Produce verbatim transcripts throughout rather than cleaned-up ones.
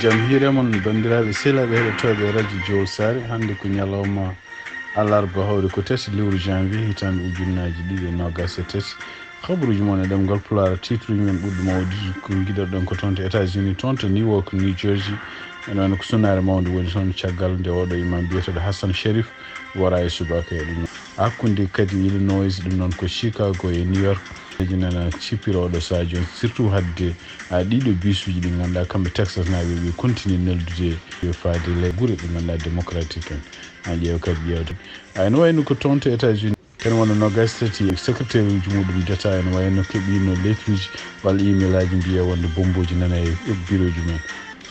Jam hiire mon, banndiraaɓe sehilaaɓe heɗotooɓe Radio Jowol Saare. Hannde ko ñalawma alarba, hawri ko tati lewru janvier, hitaande ujunnaaji ɗiɗi e noogaas e tati. Habaruuji mon e ɗemngal Pulaar, titre uji men ɓurɗi mawɗi ko ngiɗirɗen ko toon to États-Unis, toon to Newark, New Jersey. Ene wayno ko sunaare mawnde woni toon caggal nde oɗo imam biyeteeɗo Hassan Sharif wara e subaka e ɗum. Hakkunde kadi Illinois, ɗum noon ko Chicago e New York. Kadi nana cippira oɗo sahaa jooni, surtout hadde, a, ɗiɗo bisuuji ɗi ngannduɗaa kamɓe Texasnaaɓe ɓe continue neldude yo faade le gure ɗe ngannduɗaa démocratique en. A ƴeewa kadi ƴeewde. A, ene wayno ko toon to États-Unis. Ene wona noogaas tati secrétaire uji muɗum d'État, ene wayno keɓiino lettuuji walla email aji mbiya wonde bombooji nana e bureau ji men.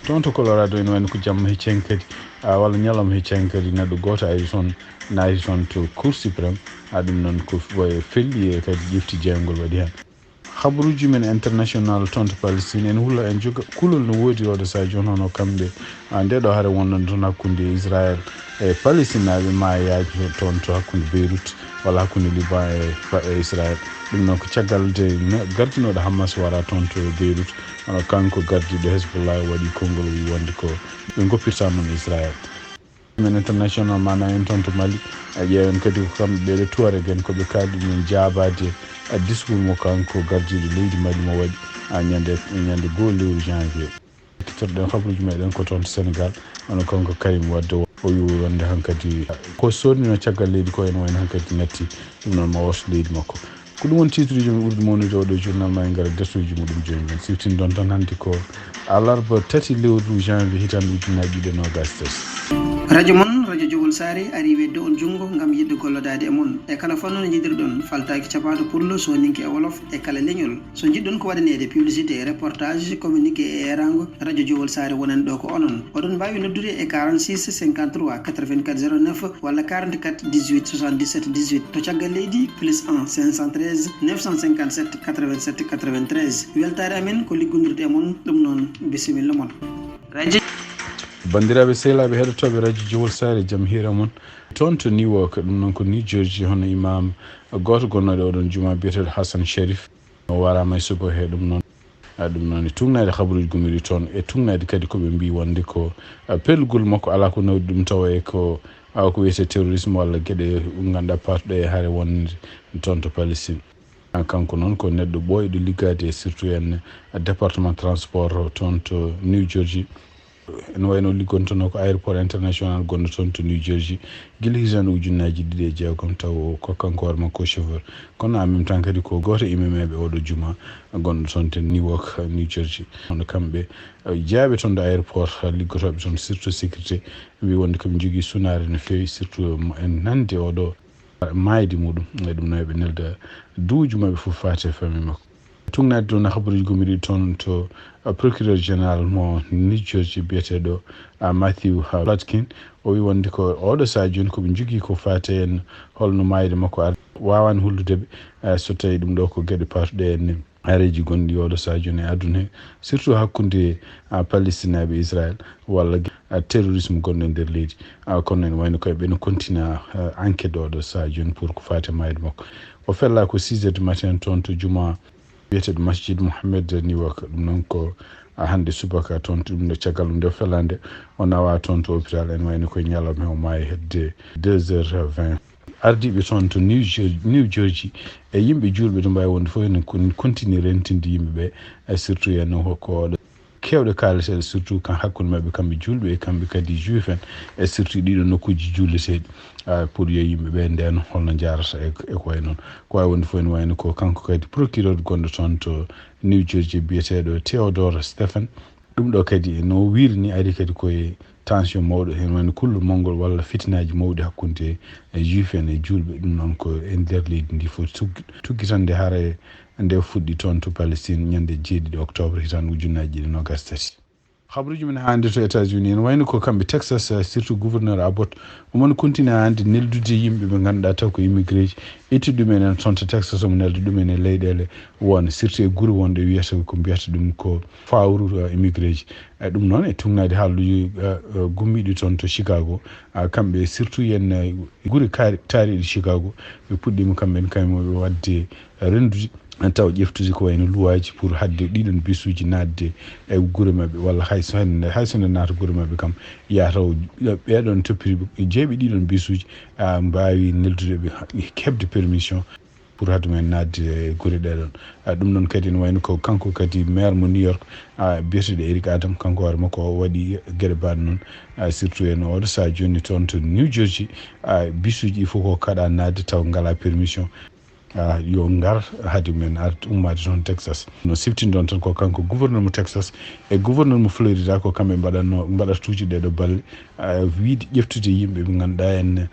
Toon to Colorado ene wayno ko jamma hecci hen kadi, a, walla ñalawma hecci hen kadi neɗɗo gooto ari toon, naati toon to Cour suprême, a, ɗum noon ko f-, felɗi e kadi ƴefti jeyngol waɗi hen. Habaruuji men international toon to Palestine, en hula en joga kulol no woodi oɗo sahaa jooni hono kamɓe, a, nde ɗo hare wonno toon hakkunde Israël e Palestinaaɓe maayaaji toon to hakkunde Beirut walla hakkunde Liban e Fa-, e Israël. Ɗum noon ko caggal nde ne-, gardinooɗo Hamas wara toon to Beirut, hono kanko gardiiɗo Hezbollah waɗi konngol o wi wonde ko ɓe ngoppirta noon Israël. Men international maanaam en toon to Mali, a ƴeewen kadi ko kamɓe ɓeeɗo Tuareg en ko ɓe kaaldi ɗum jaabaade, a, discours mo kanko gardiiɗo leydi Mali mo waɗi, a, ñande, ñande goo lewru janvier. Keɗoɗen habaruuji meɗen ko toon to Sénégal, hono kanko Karim Wade o, o wi wonde hankadi ko sodnino caggal leydi ko ene wayno hankadi natti, ɗum noon mo wooto leydi makko. Ko ɗum woni titre uji men ɓurɗi mawnude oɗo journal, ma en ngara e darsuuji muɗum jooni. Men siftini ɗon tan hannde ko alarba tati lewru janvier hitaande ujunnaaji ɗiɗi e noogaas e tati. Radio mon, Radio Jowol Saare, ari weddo on junngo ngam yiɗde gollodaade e mon. E kala fannu no njiɗirɗon, faltaaki capato pullo, soninke e wolof, e kala leñol. So njiɗɗon ko waɗaneede publicité, reportage, communiqué e eeraango, Radio Jowol Saare wonan ɗo ko onon. Oɗon mbaawi noddude e quarante-six cinquante-trois quatre-vingt-quatre zéro neuf walla quarante-quatre dix-huit soixante-dix-sept dix-huit. To caggal leydi, plus un cinq cent treize neuf cent cinquante-sept quatre-vingt-sept quatre-vingt-treize. Weltaare amen ko liggondirde e mon, ɗum noon, bisimilla mon. Radio. Banndiraaɓe sehilaaɓe heɗotooɓe Radio Jowol Saare, jam hiira mon. Toon to Newark, ɗum noon ko New Jersey, hono imam gooto gonnooɗo oɗon juma biyeteeɗo Hassan Sharif. O waraama e suba he ɗum noon. A, ɗum noon e tugnaade habaruuji gummiɗi toon, e tugnaade kadi ko ɓe mbii wonde ko, a, pellugol makko alaa ko nawdi ɗum tawa e ko, a, ko wiyetee terrorisme walla geɗe ngannduɗaa paatuɗe e hare wonde toon to Palestine. A, kanko noon ko neɗɗo ɓooyɗo liggaade e surtout en, a, département transport toon to New Jersey. Ene wayno liggontonoo ko aéroport international gonɗo toon to New Jersey, gila hitaande ujunnaaji ɗiɗi e jeegom, taw ko kanko hoore makko chauffeur. Kono en même temps kadi ko gooto e imameeɓe oɗo juma gonɗo toon to Newark, New Jersey. Hono kamɓe, eh, jeyaaɓe toon ɗo aéroport, liggotooɓe toon surtout sécurité, mbi wonde ko ɓe njogii sunaare no feewi, surtout, eh, en nande oɗo maayde muɗum. E ɗum noon eɓe nelda duuji maɓɓe fof faati e famille makko. Tugnaade ɗum habaruuji gomɗiɗi toon to, uh, procureur général mo New Jersey biyeteeɗo, uh, Matthew, uh, Platkin. O wi wonde ko oɗo sahaa jooni ko ɓe njogii ko faati en holno maayde makko ar-, waawaani hollude ɓe, uh, so tawii ɗum ɗo ko geɗe paatuɗe en hareeji gonɗi oɗo sahaa jooni e aduna he, surtout hakkunde, uh, Palestinaaɓe e Israël walla, uh, terrorisme gonɗo e nder leydi. Uh, kono ene wayno koye ɓe no kontina, uh, enquête oɗo sahaa jooni pour ko faati e maayde makko. O fella ko six heures du matin toon to juma biyeteeɗo Masjid Mohammed Newark. Ɗum noon ko, a, hannde subaka toon, ɗum ɗo caggal ɗum nde fellande o nawa toon to hôpital, en wayno koye ñalawma he o maayi hedde deux heures vingt. Ardiiɓe toon to New Jer-, New Jersey e yimɓe juulɓe to mbaawi wonde fof ene kon-, continue rentinde yimɓe ɓe, e surtout en ko oɗo keewɗe kaalateeɗe, surtout kan hakkunde maɓɓe kamɓe juulɓe e kamɓe kadi juif en, e surtout ɗiɗo nokkuuji juuleteeɗi, ah, pour yo yimɓe ɓe ndeen holno njaarata e, e ko wayi noon. Ko waawi wonde fof ene wayno ko kanko kadi procureur gonɗo toon to New Jersey biyeteeɗo Theodore Stephan. Ɗum ɗo kadi no wiiri ni ari kadi koye tension mawɗo, heen woni kulol mawngol walla fitinaaji mawɗi hakkunde e juif en e juulɓe. Ɗum noon ko e nder leydi ndi fof tuggi-, tuggitande hare nde fuɗɗi toon to Palestine ñande jeeɗiɗi octobre hitaande ujunnaaji ɗiɗi e noogaas tati. Habaruuji men hannde to États-Unis, ene wayno ko kamɓe Texas, eh, surtout gouverneur Abbott, omo continue hannde neldude yimɓe ɓe ngannduɗaa taw ko immigré ji, ittude ɗum en toon to Texas, omo nelda ɗum en e leyɗeele won, surtout e gure wonɗe wiyata ko mbiyata ɗum ko fawru, eh, immigré ji. E ɗum noon e tugnaade haalluuji, eh, eh, gummiiɗi toon to Chicago, ah, kamɓe surtout yen, eh, gure kaari-, taariiɗe Chicago, ɓe puɗɗiima kamɓe en kaymoɓe waɗde renndude taw ƴeftude ko wayno luwaaji pour haɗde ɗiɗon bisuuji naatde e gure maɓɓe, walla hay so hannde, hay so nde naata gure maɓɓe kam, yaa taw ɓeeɗon toppitiiɓe jeeɓi ɗiɗon bisuuji, a, mbaawi neldude ɓe, heɓde permission pour haɗde mumen naatde e gure ɗee ɗon. A, ɗum ɗon kadi ene wayno ko kanko kadi maire mo New York, a, biyeteeɗo Eric Adams, kanko hoore makko o waɗi geɗe mbaɗe noon, a, surtout en oɗo sahaa jooni toon to New Jersey, a, bisuuji ɗi fof ko kaɗa naatde taw ngalaa permission. A, yo ngar haade men ar ummaade toon Texas. No siftinɗon tan ko kanko gouverneur mo Texas e gouverneur mo Florida, ko kamɓe mbaɗatno, mbaɗata tuuji ɗee ɗo balle, a, wiide ƴeftude yimɓe ɓe ngannduɗaa en,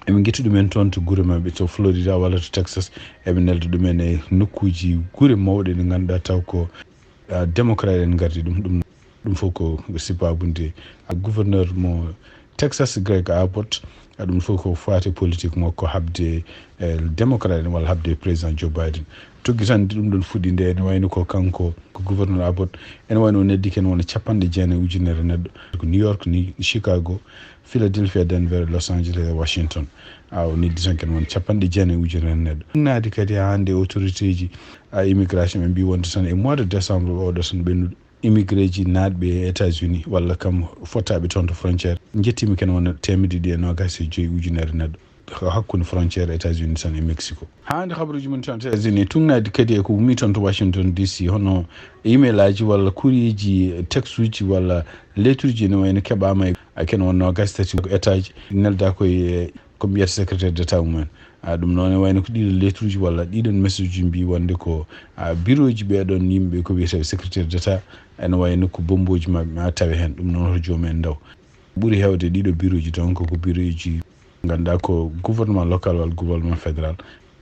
eɓe ngetti ɗumen toon to gure maɓɓe to Florida walla to Texas, eɓe nelda ɗumen e nokkuuji gure mawɗe ɗe ngannduɗaa taw ko, a, démocrate en ngardi ɗum. Ɗum, ɗum fof ko sibaabu nde, a, gouverneur mo Texas, Greg Abbott, a, ɗum fof ko faati politique makko haɓde, e, démocrate en walla haɓde président Joe Biden. Tuggi tan ɗum ɗon fuɗɗi nde, ene wayno ko kanko, ko gouverneur Abbott, ene wayno o neddike ene wona capanɗe jeenayi ujunere neɗɗo. Ko New York ni, Chicago, Philadelphia, Denver, Los Angeles e Washington. A, o neddi tan ken won capanɗe jeenayi ujunere neɗɗo. Naati kadi haa hannde autorité ji, a, immigration ɓe mbi wonde tan e mois de décembre oɗo tan ɓennuɗo immigré ji naatɓe e États-Unis walla kam fottaaɓe toon to frontière. Njettiimi ken wona teemedde ɗiɗi e noogaas e joyi ujunere neɗɗo ko hakkunde frontière États-Unis tan e Mexico. Haa hannde habaruuji mon toon États-Unis, tugnaade kadi e ko ummii toon to Washington D C, hono email aji walla courrier ji, texte uji walla lettre uji ene wayno keɓaama e ken won noogaas tati état ji, neldaa ko e ko mbiyata secrétaire d'état mumen. A, ɗum noon ene wayno ko ɗiɗon lettre uji walla ɗiɗon message uji mbi wonde ko, a, bureau ji ɓeeɗon yimɓe ko wiyetee secrétaire d'état, ene wayno ko bomboji maɓɓe ma tawe heen. Ɗum noon ko joomum en ndaw. Ɓuri heewde ɗiɗo bureau ji donc ko bureau ji ngannduɗaa ko gouvernement local walla gouvernement fédéral.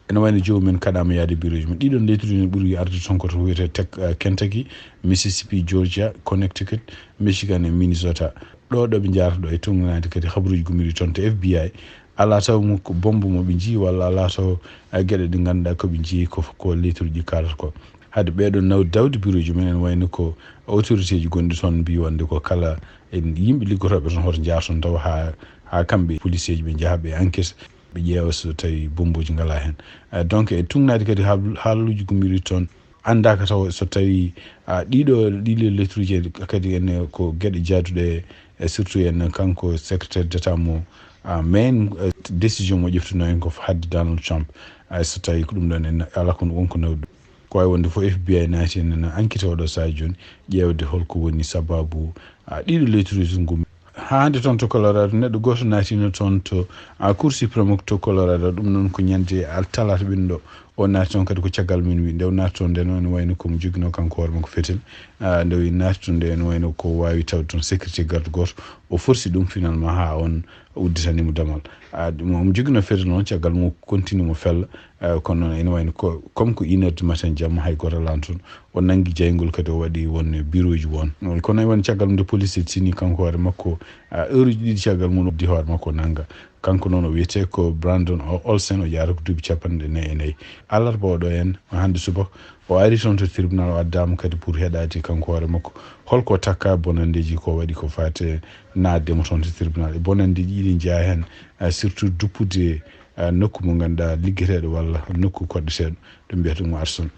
Ene wayno joomum en kaɗaama yaade bureau ji mum. Ɗiɗon lettre uji ɓuri arde toon ko to wiyetee tek, a, Kentucky, Mississippi, Georgia, Connecticut, Michigan e Minnesota. Ɗo, ɗo ɓe njaarata ɗo e tugnaade kadi habaruuji gummiiɗi toon to F B I. Alaa taw mo ko bombo mo ɓe njii walla alaa taw, a, geɗe ɗe ngannduɗaa ko ɓe njii ko, ko lettre uji kaalata ko. Haade ɓeeɗo naw dawde bureau ji mum ene wayno ko autorité ji gonɗi toon mbi wonde ko kala e yimɓe liggotooɓe toon hoto njaar toon taw haa, haa kamɓe policier ji ɓe njaha ɓe enquête, ɓe ƴeewa so tawi bomboji ngalaa heen. A, donc e tugnaade kadi haal-, haaluuji gummiiɗi toon anndaaka taw so tawi, a, ɗiɗo, ɗiɗo lettre uji kadi ene ko geɗe jaaduɗe e surtout en kanko secrétaire d'état mo, a, main, a, décision mo ƴeftuno en ko hadde Donald Trump. A, so tawi ko ɗum ɗon en ala kono wonko nawɗum. Ko wawi wonde fof F B I naati en ene enquête oɗo sahaa jooni ƴeewde holko woni sababu, a, ɗiɗo lettre uji ngu. Haa hannde toon to Colorado, neɗɗo gooto naatino toon to, a, Cour suprême to Colorado. Ɗum noon ko ñande al-, talaata ɓennuɗo. O naati toon kadi ko caggal minuit. Nde o naati toon nde noon, ene wayno ko mo joginoo kanko hoore makko fetel. A, nde o naati toon nde, ene wayno ko waawi tawde toon sécurité garde gooto. O forci ɗum finalement haa on udditani mo damal. A, ɗum o mo joginoo fetel noon, caggal mum o continue mo fella. A, kono noon ene wayno ko, comme ko une heure du matin jamma, hay gooto alaano toon. O nanngi jayngol kadi, o waɗi won bureau ji won. Kono ene wayno caggal mum nde police tini kanko hoore makko, a, heure uji ɗiɗi caggal mum o uddi hoore makko o nannga. Kanko noon o wiyetee ko Brandon O-, Olsen, o yahrata ko duuɓi capanɗe nayi e nayi. Alarba oɗo en, hannde subaka, o ari toon to tribunal, o addaama kadi pour heɗaade kanko hoore makko holko takka bonanndeeji ko waɗi ko faati naatde mo toon to tribunal. E bonanndeeji ɗiɗi njeyaa heen, a, surtout duppude, a, nokku mo ngannduɗaa liggeteeɗo walla nokku koɗɗeteeɗo, ɗum mbiyata ɗum arsenal.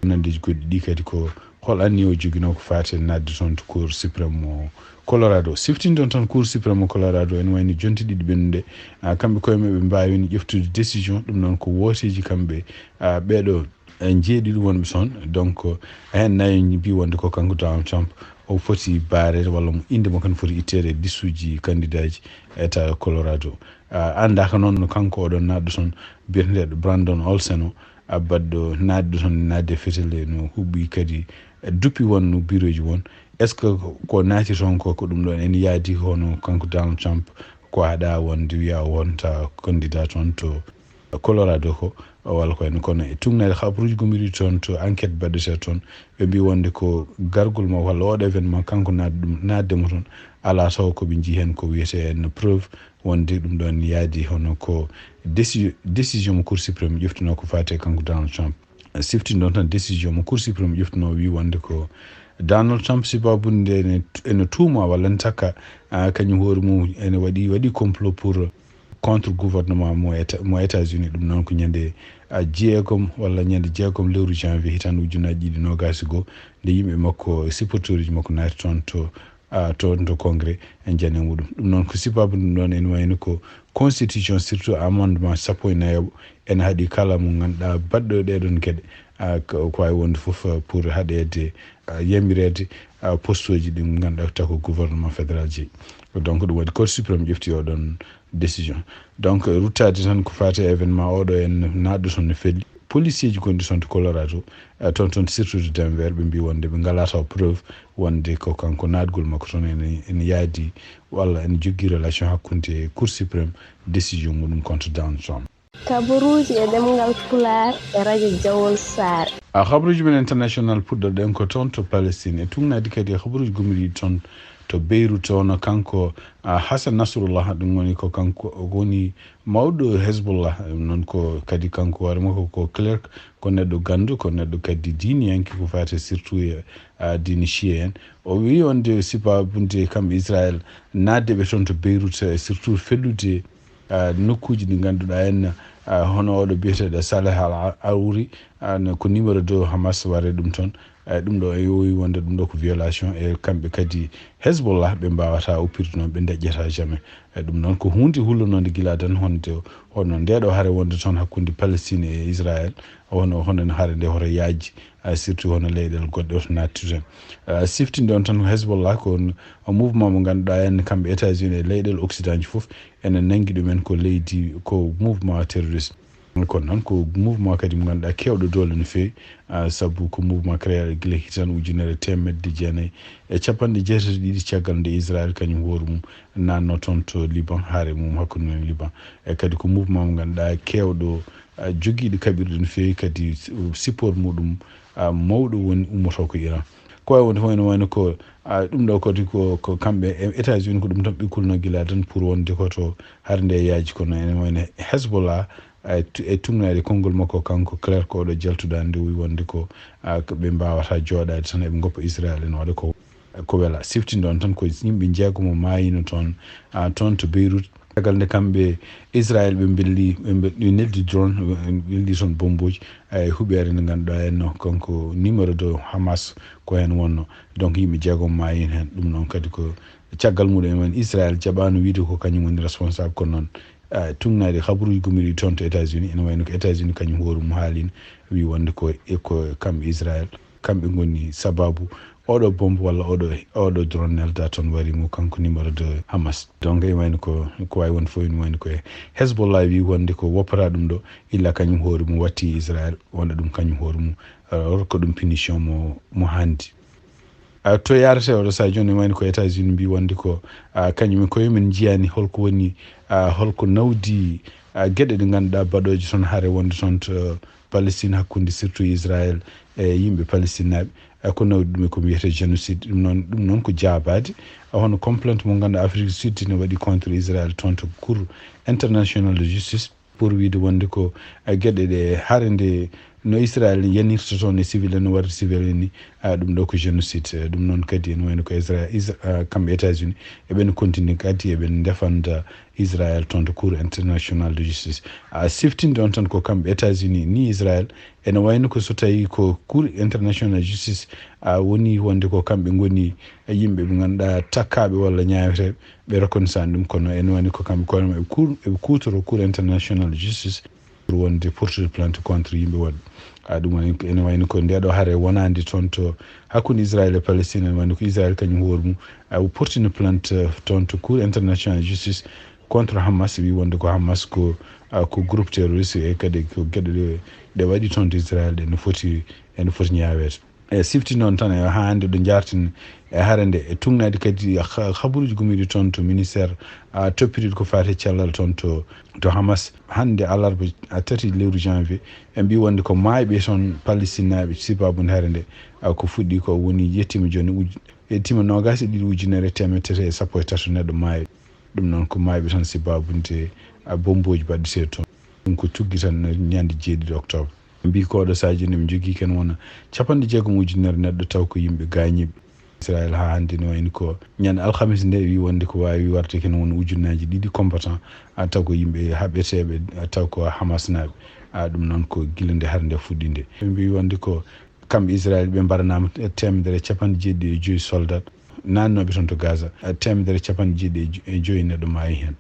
Bonanndeeji goɗɗi ɗi kadi ko hol anniya o joginoo ko faati e naatde toon to Cour suprême mo Colorado. Siftinɗon tan Cour suprême mo Colorado, ene wayno jonte ɗiɗi ɓennuɗe, a, kamɓe koye maɓɓe mbaawino ƴeftude décision, ɗum noon ko wooteeji kamɓe, a, ɓeeɗo, a, njeeɗiɗo wonɓe toon. Donc, heen nayo mbi wonde ko kanko Donald Trump o foti baareede walla mo innde makko ne foti itteede e liste uji candidat ji État Colorado. A, anndaaka noon no kanko oɗon naatɗo toon biyeteeɗo Brandon Olsen o, a, baɗɗo naatɗo toon naatde fetele no huɓɓi kadi, e, duppi won no bureau ji won. Est-ce que ko naati toon ko, ko ɗum ɗon ene yaadi hono kanko Donald Trump ko haɗa wonde wiya o wonta candidat toon to Colorado ko, walla ko en kono e tugnaade habaruuji gomɗiɗi toon to enquête baɗetee toon, ɓe mbi wonde ko gargol mo walla oɗo événement kanko naat-, ɗum, naatde mo toon, alaa taw ko ɓe njii heen ko wiyetee en preuve wonde ɗum ɗon yaadi hono ko déci-, décision mo Cour suprême ƴeftunoo ko faati e kanko Donald Trump. Siftinɗon tan décision mo Cour suprême ƴeftunoo, wi wonde ko Donald Trump, sibabude nde ene, ene tuuma walla ene takka, ah, kañum hoore mum ene waɗi, waɗi complot pour contre gouvernement mo Éta-, mo États-Unis. Ɗum noon ko ñande a jeegom walla ñande jeegom lewru janvier hitaande ujunaaji ɗiɗi noogaasi goo, nde yimɓe makko, supporteruuji makko naati toon to, a, toon to Congrès, en jani e muɗum. Ɗum noon ko sibaabu ɗum ɗoon ene wayno ko constitution, surtout amendement sappo e nayaɓo, ene haɗi kala mo ngannduɗaa baɗɗo ɗee ɗoon geɗe, a, ko, ko waawi wonde fof, a, pour haɗeede, a, yamireede, a, postuuji ɗi ngannduɗaa taw ko gouvernement fédéral jeyi. Donc ɗum waɗi Cour suprême ƴefti oo ɗoon décision. Donc ruttaade tan ko faati e événement oɗo en naatɗo toon no felli. Policier ji gonɗi toon to Colorado, e toon toon surtout to Denver, ɓe mbi wonde ɓe ngalaa taw preuve wonde ko kanko naatgol makko toon ene, ene yaadi walla ene jogii relation hakkunde Cour suprême décision muɗum contre Donald Trump. Kabaruuji e ɗemngal Pulaar e radio Jawol Saare. A, kabaruuji men international puɗɗorɗen ko toon to Palestine. E tugnaade kadi e kabaruuji gomɗiiɗi toon to Beirut, hono kanko, a, Hassan Nasrullah, ɗum woni ko kanko woni mawɗo Hezbollah, ɗum noon ko kadi kanko hoore makko ko clerc, ko neɗɗo ganndu, ko neɗɗo kadi diiniyanke ko faati surtout e, a, diine Shia en. O wiyi wonde sibaabude kamɓe Israël naatde ɓe toon to Beirut, e surtout fellude, a, nokkuuji ɗi ngannduɗaa en, a, hono oɗo biyeteeɗo Saleh Al Arouri, a, no ko numéro deux Hamas waree ɗum toon. A, ɗum ɗo e yowi wonde ɗum ɗo ko violation, e kamɓe kadi Hezbollah ɓe mbaawata oppirde noon, ɓe ndeƴƴata jamais. E ɗum noon ko huunde hullunoonde gila adan honde, hono nde ɗo hare wonde toon hakkunde Palestine e Israël, hono, hono no hare nde hoto yaaji, a, surtout hono leyɗeele goɗɗe hoto naattirten. A, siftinde on tan ko Hezbollah ko n-, mouvement mo ngannduɗaa en kamɓe États-Unis e leyɗeele occident ji fof ene nanngi ɗumen ko leydi, ko mouvement terroriste. Kono noon ko mouvement kadi mo ngannduɗaa keewɗo doole no feewi, a, sabu ko mouvement créé gila hitan ujunere teemedde jeenayi e capanɗe jeetati e ɗiɗi caggal nde Israël kañum hoore mum naatno toon to Liban, hare mum hakkunde mum e Liban. E kadi ko mouvement mo ngannduɗaa keewɗo, a, jogiiɗo kaɓirɗe no feewi, kadi support muɗum, a, mawɗo woni ummoto ko Iran. Ko wayi wonde fof ene wayno ko, a, ɗum ɗo kadi ko, ko kamɓe e États-Unis ko ɗum tan ɓe kulno gila tan pour wonde ko to hare nde yaaji, kono ene wayno Hezbollah, a, tu-, e tugnaade konngol makko kanko clerc oɗo jaltuɗaa nde o wi wonde ko, a, ko ɓe mbaawata jooɗaade tan eɓe ngoppa Israël ene waɗa ko, ko wela. Siftinde on tan ko yimɓe jeegom maayino toon, a, toon to Beirut. Caggal nde kamɓe Israël ɓe mbelli, ɓe mbe-, ɓe neldi drone, ɓe mbelli toon bombooji, e huɓeere nde ngannduɗaa en no kanko numéro deux Hamas ko heen wonno. Donc yimɓe jeegom maayi heen. Ɗum noon kadi ko caggal muɗum en Israël jaɓaano wiide ko kañum woni responsable, kono noon, a, tugnaade kabaruuji gomɗiiɗi toon to États-Unis, ene wayno ko États-Unis kañum hoore mum haalino, wi wonde ko e ko kamɓe Israël, kamɓe ngoni sababu oɗo bombe walla oɗo, oɗo drone nelda toon wari mo kanko numéro deux Hamas. Donc ene wayno ko, ko wawi wonde fof ene wayno ko e Hezbollah wi wonde ko woppata ɗum ɗo, illa kañum hoore mum watti Israël, wonde ɗum kañum hoore mum, a, rokka ɗum punition mo, mo handi. A, to yarete oɗo saha jooni, wayno ko États-Unis mbi wonde ko, a, kañum e koye mum njiyani holko woni, a, holko nawdi, a, geɗe ɗe ngannduɗaa baɗooje toon hare wonde toon to Palestine hakkunde surtout Israël e yimɓe Palestine naaɓe. A, ko nawdi ɗum e ko wiyetee génocide. Ɗum noon, ɗum noon ko jaabaade, a, hono complainte mo ngannduɗaa Afrique du Sud ne waɗi contre Israël toon to Cour international de justice. Pour wiide wonde ko, a, geɗe ɗe hare nde no Israël yanirta toon e civil en, no warde civil en ni, a, ɗum ɗo ko génocide. E, ɗum noon kadi ene wayno ko Isra-, Isra-, a, kamɓe États-Unis eɓen continue kadi eɓen ndefanda Israël toon to Cour international de justice. A, siftinde on tan ko kamɓe États-Unis ni Israël, ene wayno ko so tawi ko Cour international justice, a, woni wonde ko kamɓe ngoni e yimɓe ɓe ngannduɗaa takkaaɓe walla ñaaweteeɓe, ɓe reconnaissant ɗum, kono ene wayno ko kamɓe koye mum eɓe kuur-, eɓe kuutoro Cour international justice pour wonde portude plainte contre yimɓe woɗɓe. A, ɗum woni ko, ene wayno ko nde ɗo hare wonande toon to hakkunde Israël e Palestine, ene wayno ko Israël kañum hoore mum, a, o portino plainte, eh, toon to Cour international justice contre Hamas, wi wonde ko Hamas ko, a, ko groupe terroriste, e kadi ko geɗe ɗe, ɗe waɗi toon to Israël ɗe no foti, ene foti ñaaweede. E sifti noon tan, e haa hannde ɗo njaarten e hare nde, e tugnaade kadi ha-, habaruuji gomɗiiɗi toon to ministère, a, toppitiiɗo ko faati e cellal toon to, to Hamas. Hannde alarba, a, tati lewru janvier, ɓe mbi wonde ko maayɓe toon Palestinaaɓe sibaabu nde hare nde, a, ko fuɗɗi ko woni yettiima jooni uj-, yettiima noogaas e ɗiɗi ujunere e teemedde tati e sappo e tati neɗɗo maayi. Ɗum noon ko maayɓe tan sibaabu nde, a, bombooji baɗɗeteeɗi toon. Ɗum ko tuggi tan ñande jeeɗiɗi octobre. Mbi ko oɗo sahaa jooni ɓe njogii ken wona capanɗe jeegom ujunere neɗɗo taw ko yimɓe gaañiiɓe. Israel haa hannde no wayni ko ñande alhamis nde wi wonde ko waawi warde kene won ujunnaaji ɗiɗi combattant, a taw ko yimɓe haɓeteeɓe, a taw ko Hamas naaɓe. A ɗum noon ko gila nde hare nde fuɗɗinde. Ɓe mbi wonde ko kamɓe Israel ɓe mbaranaama teemedere e capanɗe jeeɗiɗi e joyi soldat naannooɓe toon to Gaza. A teemedere e capanɗe jeeɗiɗi e joyi neɗɗo maayi heen.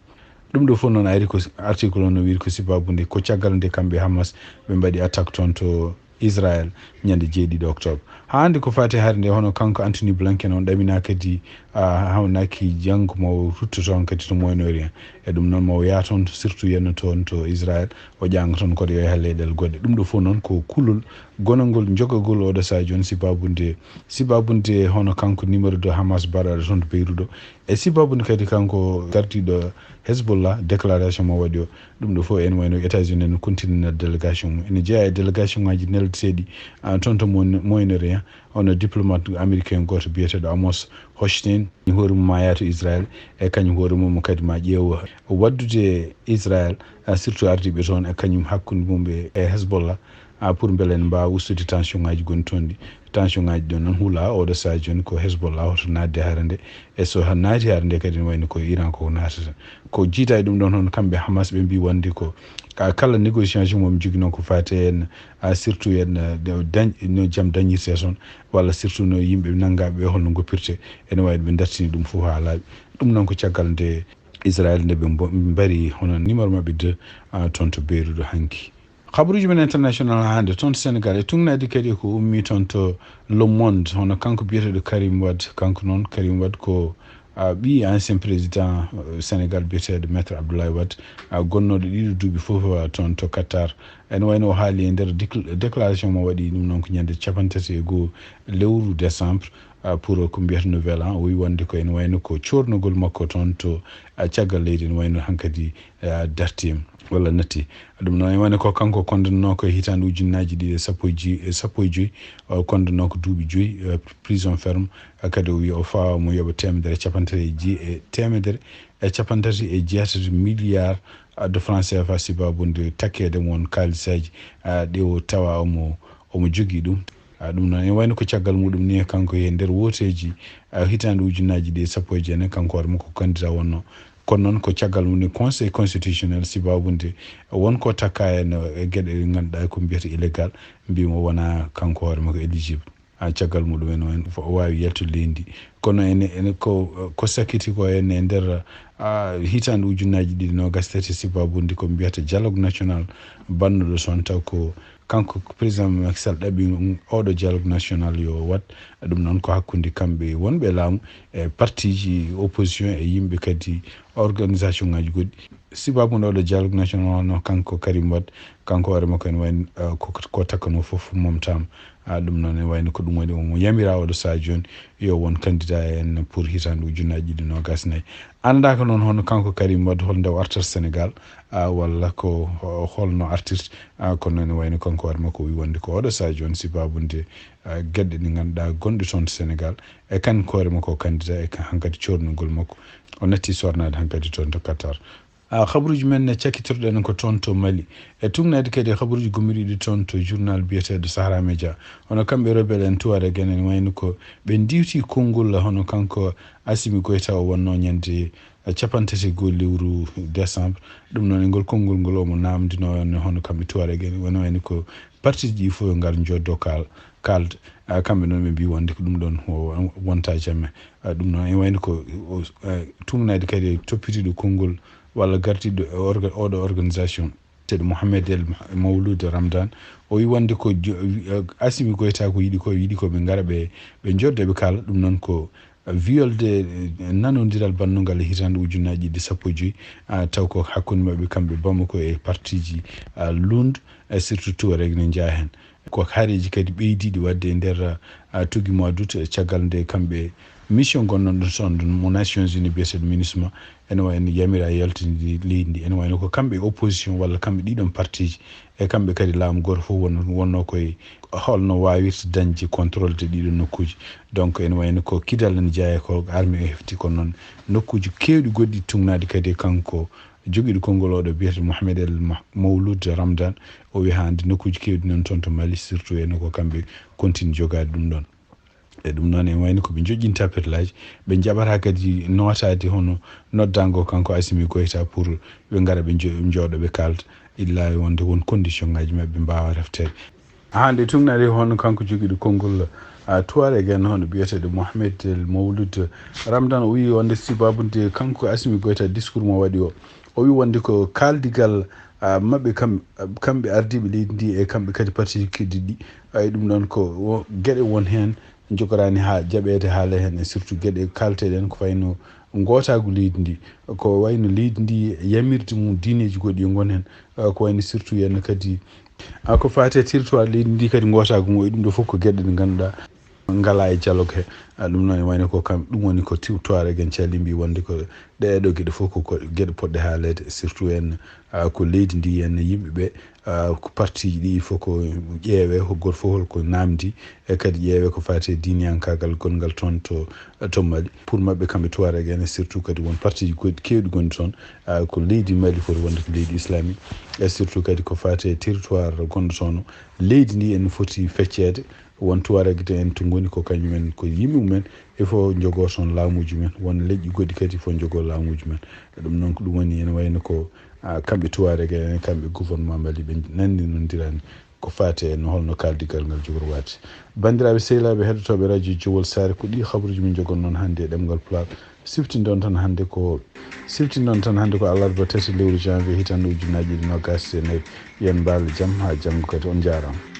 Ɗum ɗo fof noon ari ko article o no wiiri ko sibabude ko caggal nde kamɓe Hamas ɓe mbaɗi attaque toon to Israel ñande jeeɗiɗi octobre. Haa hannde ko faati hare nde, hono kanko Anthony Blinken on ɗamina kadi, a, hawnaki janngo mo rutto toon kadi to Moyen Orient. E ɗum noon mo yaha toon surtout yenno toon to Israel, o ƴaanga toon kadi o yaha leyɗeele goɗɗe. Ɗum ɗo fof noon ko kulol gonangol jogagol oɗo sahaa jooni sibabude, sibabude hono kanko numéro deux Hamas baɗaɗo toon to Beyrouth o. E sibabude kadi kanko gardiɗo Hezbollah déclaration mo waɗi o. Ɗum ɗo fof ene wayno États-Unis no continue délégation mum. Ene jeeya e délégation ngaji neldeteɗi, ah, toon to Moyen-, Moyen-Orient. Hono diplomate américain goto biyeteɗo Amos Hochstein, hoore mum ma yaha to Israel, e kañum hoore mum kadi ma ƴeew waddude Israel, ah, surtout ardiɓe toon e kañum hakkunde mum e Hezbollah, ah, pour beele en mbaawa ustude tension ngaji gonɗi toon ɗi. Tension ngaji ɗon noon hula oɗo sahaa jooni ko Hezbollah hoto naatde hare nde. E so ha-, naati hare nde kadi ne wayno ko Iran ko naatata. Ko jiita e ɗum ɗon hono kamɓe Hamas ɓe mbi wonde ko, ah, kala négociation mo ɓe jogino ko faati en, ah, surtout en, ah, dañ-, no jam dañirte toon, walla surtout no yimɓe nanngaɓe holno goppirte, ene wawi ɓe dartini ɗum fof ha laaɓi. Ɗum noon ko caggal nde Israel nde ɓe mbo-, mbari hono numéro maɓɓe deux, ah, toon to Beyrouth hanki. Habaruuji men international hannde toon to Sénégal e tugnaade kadi ko ummi toon to Le Monde, hono kanko biyeteeɗo Karim Wade. Kanko noon Karim Wade ko, ah, ɓii ancien président, euh, Sénégal biyeteeɗo Maître Abdoulaye Wade, ah, gonnooɗo ɗiɗo duuɓi fof, ah, toon to Qatar. Ene wayno o haali e nder décl-, déclaration mo waɗi ɗum noon ko ñande cappanɗe tati e goo lewru décembre, ah, pour ko mbiyata Nouvel An. O wi wonde ko ene wayno ko coornogol makko toon to, ah, caggal leydi ene wayno hankadi, ah, dartiima walla natti. Ɗum noon ene wayno ko kanko kondannoo ko e hitaande ujunnaaji ɗiɗi e sappo e joy, e sappo e joy, o kondannoo ko duuɓi joy, eh, prison ferme. Ah, kadi o wi o fawa mo yoɓa teemedere e cappanɗe tati e ji-, e teemedere e cappanɗe tati e jeetati milliard, ah, de francs C F A sibabude takkeede mo won kaalisaaji, ah, ɗe o tawa omo, omo jogii ɗum. Ah, ɗum noon ene wayno ko caggal muɗum ni e kanko e nder wooteeji, ah, hitaande ujunnaaji ɗiɗi e sappo e jeenayi, kanko hoore makko ko candidat wonno. Kono noon ko caggal mum ni Conseil constitutionnel sibabude won ko takka en e geɗe ɗe ngannduɗaa ko mbiyata illégal, mbimo wona kanko hoore makko éligible. Ah, caggal muɗum en o en o waawi yaltude leydi ndi. Kono ene, ene ko, ko sakkiti ko en e nder, ah, hitaande ujunnaaji ɗiɗi noogas tati sibabude ko mbiyata dialogue national bannuɗo toon taw ko kanko ko président Macky Sall ɗaɓɓi oɗo dialogue national yo waɗ. Ɗum noon ko hakkunde kamɓe wonɓe laamu e partiji opposition e yimɓe kadi organisation ngaji goɗɗi. Sibabude oɗo dialogue national hono kanko Karim Wade, kanko hoore makko ene wayno, eh, ko, ko takkano fof momtama. Ah, ɗum noon ene wayno ko ɗum waɗi omo yamira oɗo sahaa jooni yo won candidat en pour hitaande ujunnaaji ɗiɗi noogas nayi. Anndaaka noon hono kanko Karim Wade hol nde o artata Sénégal, ah, walla ko ho-, holno artirta. Ah, kono ene wayno kanko hoore makko o wi wonde ko oɗo sahaa jooni sibabude, ah, geɗe ɗe ngannduɗaa gonɗe toon to Sénégal e kanko hoore makko o candidat e ka-, hankadi coornugol makko. O natti sornaade hankadi toon to Qatar. Ah, habaruuji men ne cakkitorɗen ko toon to Mali. E tugnaade kadi habaruuji gommiɗiɗi toon to journal biyeteeɗo Sahara Media. Hono kamɓe rebelle en Tuareg en, ene wayno ko ɓe ndiwti konngol hono kanko Assimi Goïta o wonno ñande cappanɗe tati e goo lewru décembre. Ɗum noon e ngol konngol ngol omo naamndinoo en hono kamɓe Tuareg en, wano wayno ko parti ji ɗi fof yo ngar njoddo kaal-, kaalda. Ah, kamɓe noon ɓe mbi wonde ko ɗum ɗon o-, wonta jamais. Ah, ɗum noon ene wayno ko o-, eh, tugnaade kadi e toppitiiɗo konngol walla gardiiɗo e orga-, oɗo organisation, biyeteeɗo Mohamed El Mawlud Ramdan. O wi wonde ko jo-, eh, Assimi Goïta ko yiɗi ko, yiɗi ko ɓe ngara ɓe, ɓe njodda ɓe kaala. Ɗum noon ko violde, eh, nanondiral bannungal e hitaande ujunnaaji ɗiɗi sappo e joy, ah, taw ko hakkunde maɓɓe kamɓe Bamako e partiji, ah, Lund, eh, surtout Tuareg ne njeyaa heen. Ko hareeji kadi ɓeydiiɗi waɗde e nder, ah, tuggi mois d'août, eh, caggal nde kamɓe mission gonnonɗo toon ɗon mo Nations Unies biyeteeɗo MINUSMA, ene wayno yamira yaltinde leydi ndi, ene wayno ko kamɓe opposition walla kamɓe ɗiɗon partiji, e kamɓe kadi laamu gooto fof won-, wonno koye holno waawirta dañde contrôle de ɗiɗo nokkuuji. Donc ene wayno ko Kidal ene jeyaa ko armée o hefti, kono noon nokkuuji keewɗi goɗɗi tugnaade kadi e kanko jogiiɗo konngol oɗo biyeteeɗo Mohamed El Mah-, Mawlud Ramdan. O wi hannde nokkuuji keewɗi noon toon to Mali, surtout ene ko kamɓe continue jogaade ɗum ɗon. E ɗum noon, en wayno ko ɓe njoƴƴinta perlaaji, ɓe njaɓata kadi nootaade hono noddaango kanko Asimi Goyta pour ɓe ngara ɓe njo-, njooɗo ɓe kaalda, illa e wonde won condition ngaji maɓɓe mbaawa refteede. Hannde tugnare hono kanko jogiiɗo konngol, a, Tuareg en hono biyeteeɗo Mohamed El Mouloud Ramdan o wiyi wonde sibaabude kanko Asimi Goyta discours mo waɗi o. O wiyi wonde ko kaaldigal, a, maɓɓe kam-, kamɓe ardiiɓe leydi ndi e kamɓe kadi parti kadi ɗi. Ay, ɗum ɗoon ko wo-, geɗe won heen njogoraani haa jaɓeede haala heen, e surtout geɗe kaalteɗen ko wayno ngootaagu leydi ndi, ko wayno leydi ndi yamirde mum diineeji goɗɗi yo ngon heen, a, ko wayno surtout heen kadi, a, ko faati e territoire leydi ndi kadi ngootaagu mum e ɗum ɗo fof ko geɗe ɗe ngannduɗaa ngalaa e dialogue he. A, ɗum noon e wayno ko kam, ɗum woni ko tiw Tuareg en calli mbi wonde ko ɗee ɗo geɗe fof ko, ko geɗe poɗɗe haaleede, surtout en, a, ko leydi ndi en yimɓe ɓe, a, ko partiji ɗi il faut ko ƴeewe, ko gooto fof holko namdi, e kadi ƴeewe ko faati e diiniyankaagal gonngal toon to, to Mali. Pour maɓɓe kamɓe Tuareg en, surtout kadi won partiji goɗɗi keewɗi gonɗi toon, a, ko leydi Mali foti wonde ko leydi islamique, e surtout kadi ko faati e territoire gonɗo toon, leydi ndi en foti fecceede, won Tuareg en to ngoni ko kañum en ko yimɓe mumen, il faut njogoo toon laamuuji men, won leƴƴi goɗɗi kadi il faut njogoo laamuuji men. E ɗum noon ko ɗum woni ene wayno ko, a, kamɓe Tuareg en, kamɓe gouvernement Mali ɓe nanndinondirani ko faati e no holno kaaldigal ngal jogori waade. Banndiraaɓe sehilaaɓe heɗotooɓe radio Jowol Saare, ko ɗi habaruuji min njogon noon hannde e ɗemngal Pulaar. Siftinɗon tan hannde ko, siftinɗon tan hannde ko alarba tati lewru janvier hitaande ujunnaji ɗiɗi nogas e nayi. Yen mbaal jam haa janngo kadi. On njaaraama.